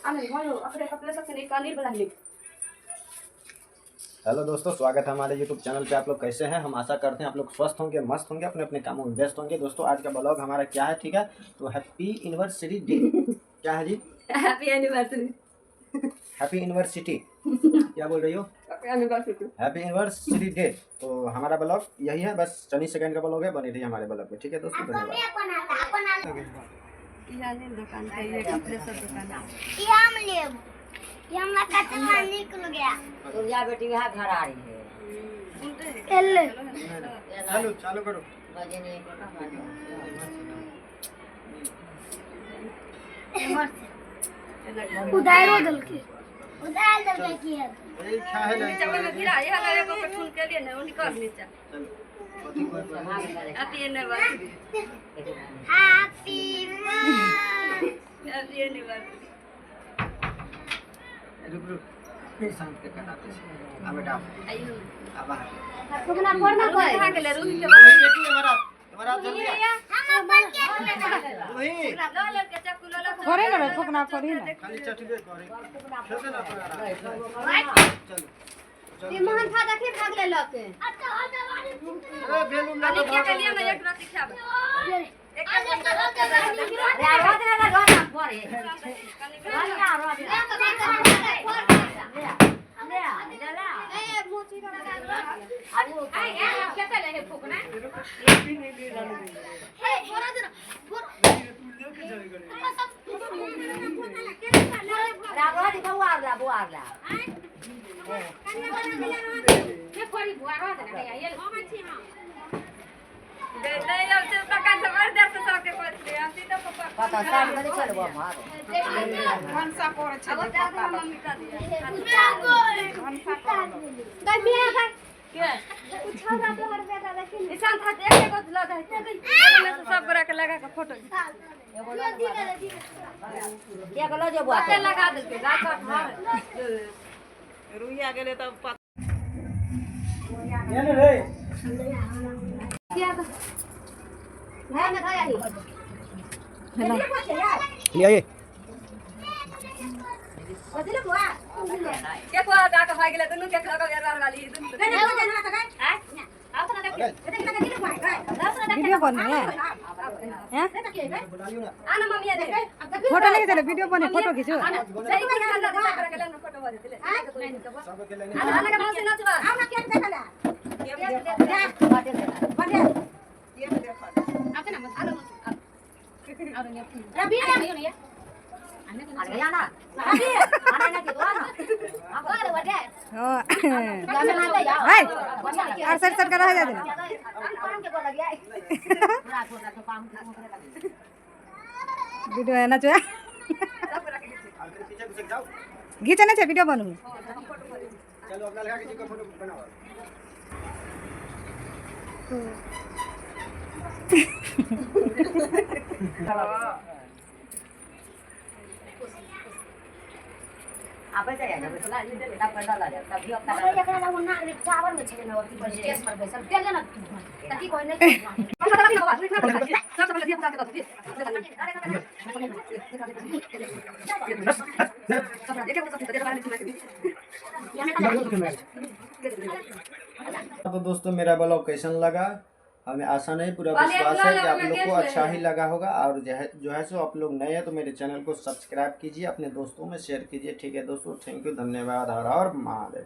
Hello दोस्तों, स्वागत है हमारे यूट्यूब चैनल पे। आप लोग कैसे हैं? हम आशा करते हैं आप लोग स्वस्थ होंगे, मस्त होंगे, अपने अपने कामों में व्यस्त होंगे। दोस्तों आज का ब्लॉग हमारा क्या है, ठीक है, तो हैप्पी यूनिवर्सिटी डे। क्या है जी? Happy anniversary. हैप्पी यूनिवर्सिटी क्या बोल रही हो? Happy university day. तो हमारा ब्लॉग यही है, बस चंद सेकंड का ब्लॉग है, बने रहिए हमारे ब्लॉग में, ठीक है दोस्तों, धन्यवाद। दुकान के कपड़े सब दुकान हम लेब, ये हमरा कतना निक गया। तुरिया बेटी यहाँ घर आ रही है। एले चालू चालू करो। उधारो दलके, उधार दलके की है। ए क्या है? नीचा में गिरा ये हला एगो के ठुन के लिए ने ओ निकल नीचा। Happy anniversary. Happy birthday. Happy anniversary. रुक रुक, शांत के कराते छी। आ बेटा, आ बाहर। फुकना फोड़ना कोई खा के ले रूही के। वही बेटी हमारा, तुम्हारा जल्दी आ। हम अपन केक लेना। वही लो ले के चाकू लो लो। करे ना रे, फुकना करी ना। खाली चटबे करे, खेलते ना अपना। चलो। ये मोहन था, देखी भाग ले लके। अच्छा अच्छा वाली। अरे बेलून ना। लिखिया के लिए ना एक रात खाब। एक नहीं अब से पका जबरदस्त सबके पत्ते हम तो पापा पता साल बदे चल वो मारो। भनसा करे छै। अब दादा मम्मी का दिया के ईशान था, एक एक ल दे में से सब गोरा के लगा के फोटो। के लो जो बुआ पत्ते लगा देलके गाछ हर। रुइया गेलै तब। ये ने रे। ले आइए। के को गा के भाग गेलै दुनू के लगा बेर वाली दुनू। वीडियो बने है हैं? आना मम्मी दे। फोटो नहीं चले, वीडियो बने, फोटो खींचो। सही के अंदर दे कर के लेना फोटो बजे ले। सबके लेने। आना आना के मौसी नचवा। अरे ना आना ना के दो ना। हाँ हाय और सर सर कर रह जा देना। वीडियो है ना चो। आखिर पीछे घुसक जाओ। घीचे ना छे, वीडियो बनू। चलो, अपना लगा किसी का फोटो बनाओ। आबे जाय ना तब कर डाला जा तब भी अपना। तो दोस्तों मेरा ब्लॉग कैसन लगा? हमें आशा नहीं, पूरा विश्वास है कि आप लोग को अच्छा ही लगा होगा। और जो है सो आप लोग नए हैं तो मेरे चैनल को सब्सक्राइब कीजिए, अपने दोस्तों में शेयर कीजिए। ठीक है दोस्तों, thank you, धन्यवाद, हर हर महादेव।